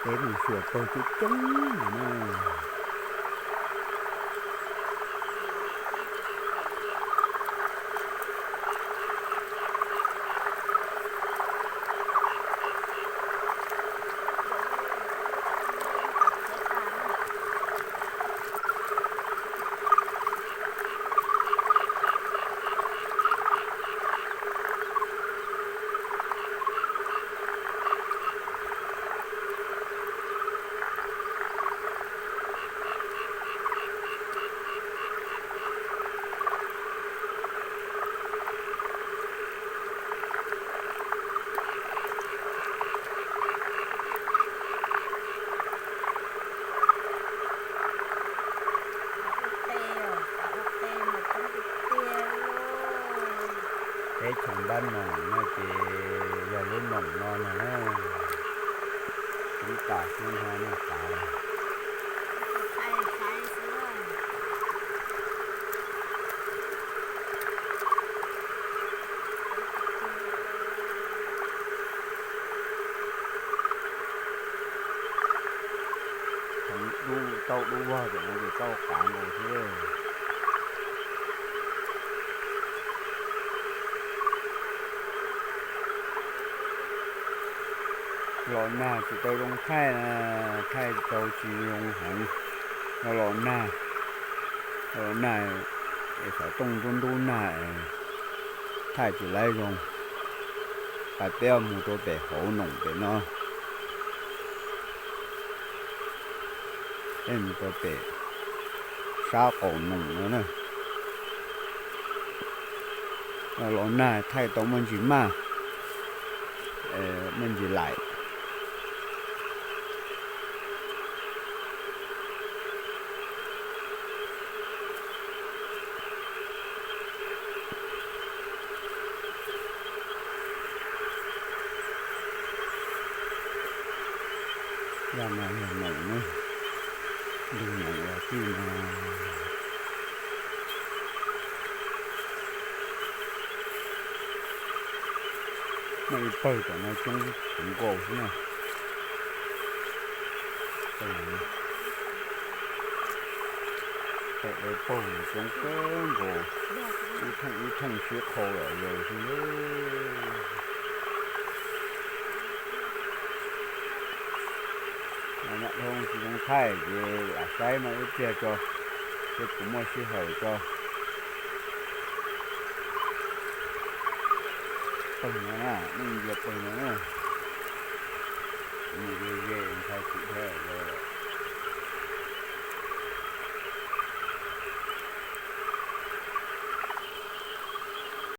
Peb mus xyuas pawg coob coob no na. Teb chaws Npab Noom no ces yog lub noom no na, coob tas xwb no nej xav. Tau dub vog tam no ces tau qav nkaus xwb. Los nag tsis tau zoo thaij na, thaij tau tsis zoo heev. Los nag, los nag es xov tooj ntub ntub nag, thaij tsis laib zoo. Pab peb mus rau pem hauv noom pem no, peb mus rau pem sab qaum noom no na. Los nag thaij tau muaj ntsis maj, muaj ntsis laim. Yog mas yog noom na, ntug noom los tij no. Muaj ib pawg tom no coob heev nkaus xwb na. Pawg, pawg coob kawg nkaus, ib thooj ib thooj sib qhau lawm xwb. Nyob zoo tsis zoo thaij ces lam saib no ib pliag tso, seb puas muaj sij hawm tso. Pawg no na, nej ntsia pawg no na.